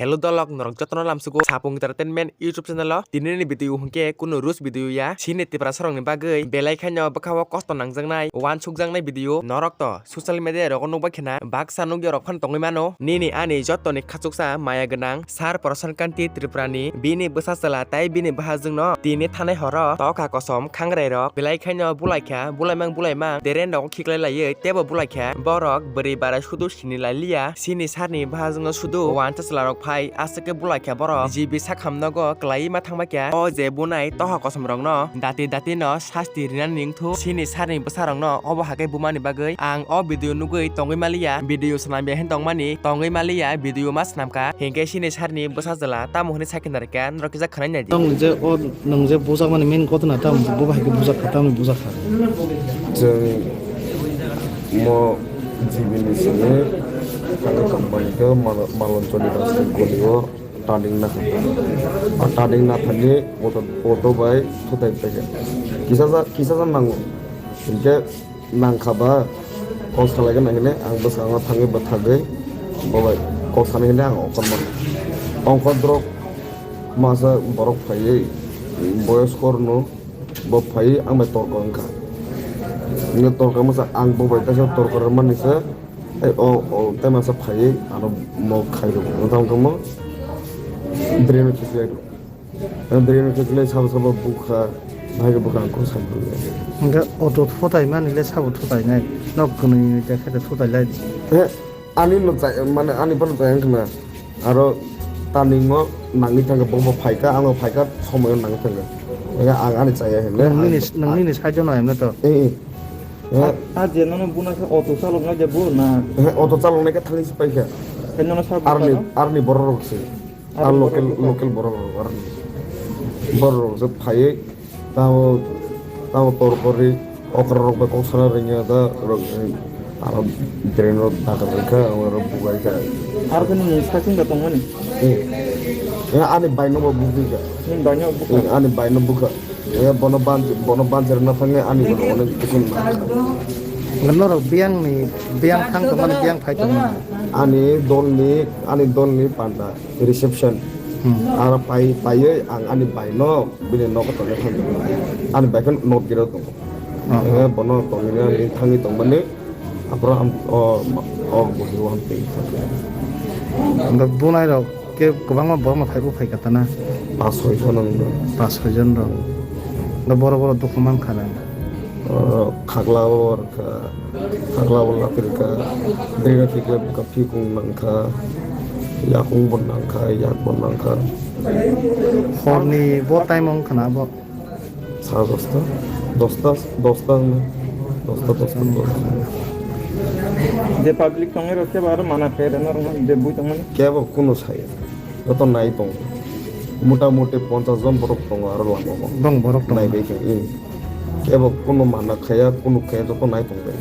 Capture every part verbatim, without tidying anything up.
Hello dolok, norok jotono lamsugo Sapung Entertainment YouTube channel o. Tini ni video hwnkhe kunu rules video ya. Chini Tiprasa rokni bagwi belai khaino bwkhao kosto nangjaknai, uansukjaknai video. Norok to social media rogo nukbai khna baksa nukya rok phano tongwi mano. Nini ani jotoni khachuksa maya gwnang Sir Prasant Kanti Tripurani bini bwsa chwla tai bini bwhajwkno tini thanai horo tokha kosom khangrai rok belai khaino bulaikha, bulaimang bulaimang deren rogo khiklai laiwi teibo bulaikha. Borok bwrwi bara sudu sini lai liya, sini sarni bwhajwkno sudu wansa chwla rok phai aswk khe bulaikha borok. G B sakham nogo kwlaiwi ma thangbai kha. O je bunai tokha kosom rokno dati dati no sasti rinani wngthu. Sini sarni bwsa rokno obo hakhe bumani bagwi ang o video nugwi tongwi maliya, video swnamya hin tongmani tongwi maliya, video ma swnamkha. Hinkhe sini sarni bwsa chwla tamo hwnwi sakhe narikha, norok kisa khwnai naidi. Nwng je o, nwng je bujakmani main ghotona tamo bo bai khe bujakha, tamo bujakha. Chwng mo G B ni simi thani company khe Mal-, Maloncholi Rajpur goli o. Tading na, o tading na thangwi auto, auto bai thutai paikha. Kisa ja, kisa ja nango. Hinkhe nangkha ba, kok salaikha nang hwnwi ang bwskango thangwi bwthagwi bo bai kok sanai hwnwi ang ongkhormani. Ongkhor drop masa borok phaiwi, boyos korno. Bo phaiwi ang bai torkor wngkha. Hwnwi torkor masa ang bo bai kaisa torkor rwmani se, tei o, o, tei masa phaiwi ano mok khai rw-, wngkha, wngkha mo drain o khiklai rw-, drain o khiklai sabo sabo bukha, bahai khe bukha ang kok sai rw-, Hwnkhe auto thutai mani le sabo thutai nai, nok kwnwi khe thutai lai. He, Ani no chai, mane ani phano chai wngkha na. Aro taningo nangwi thangkha, bo bo phaikha, ano phaikha, somoyo nangwi thangkha. Ega ang ani chaya hwnle. Nang nini, ang nang nini side no emne to. Eh, eh. Eh. A, a je nono buna khe auto chaloknai je bo na? Eh, auto chaloknai khe thangwi se paikha. Khe nono sa Arni, bukha no? Arni borok rok se. Ar Arni local, borok rok? Local borok rok, arni. Borok rok se phaiwi. Tamo, tamo tor kori, okra rok bai kok sana ringya da, rok, eh, aro drain rok dakar rikha, aro bugai kha. Aro khe nini sakung da tongmani? Eh. Eh, ani bai no bo bugui kha. Nini bai no bukha? Eh, ani bai no bukha. Eh, bono ban, bono ban jer na thangni ani bono onek kisim na. Norok biyang ni, biyang thang tongmani, biyang phai tongmani? Ani dol ni, ani dol ni panda. Reception. Hmm. Aro pai, paiwi ang ani bai no bini nogo tongwi thangwi tongo. Ani bai khe note gate o tongo. Oh. Hwnwi bono tongwi thangwi tongmani aphuru ang o, o buhi o hamtwi thangkha. Hwnkhe bunai rok khe kwbangma borok no phaibo phaikha tana? Pas soi jon wngkha. Pas soi jon rok. Hwnkhe borok borok dukhu mankha na? Oro khakla o rwkha, khakla o lapirkha, dera tikla bwkha phikung nangkha, yakung bo nangkha, yak bo nangkha. Horni bo time wngkha na bo? Sare dosta, dosta, dosta hwnwi, dosta, dosta, dosta. Je public tongwi rok khe ba aro mana khe rwna rwna je bui tongmani? Kebo kuno saya. Joto nai tongo. Mota moti ponchash jon borok tongo aro lama o. Bong borok tongo. Nai bai khe, hmm. Kebo kuno mana khaya, kuno khaya joto nai tong bai.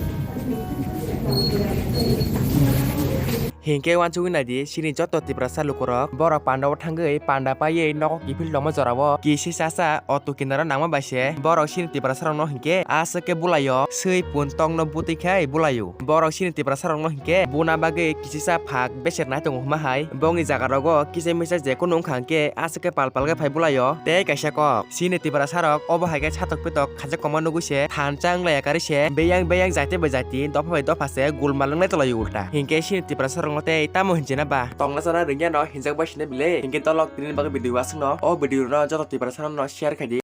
Hinkhe uansugwi naidi, chini joto Tiprasa lukurok, borok panda o thangwi, panda paiwi nogo kiphil tongma jorao, kisi chacha auto kinaro nangma bai se, borok chini Tiprasa rokno hinkhe aswk khe bulaio, swi pun tongno butwi khai bulaio. Borok chini Tiprasa rokno hinkhe buna bagwi kisisa phak beser nai tongo hwnma hai. Bongni jaga rogo kisa misa je kunu wngkha hinkhe aswk khe pal pal khe phai bulaio. Tei kaisa kok, chini Tiprasa rok obo hai khe satok pitok khaijak koma nugwi se thansa wng laiya kari se beyang beyang jati bai jati dopha bai dopha se gulmal wng lai tonglaio ulta. Hinkhe chini Tiprasa rokno tei tamo hinjina ba tongna chana rwngya no hinjak bai sina bile. Hinkhe dolok tini bagwi video aswk no o video no joto Tiprasa rokno share khai di.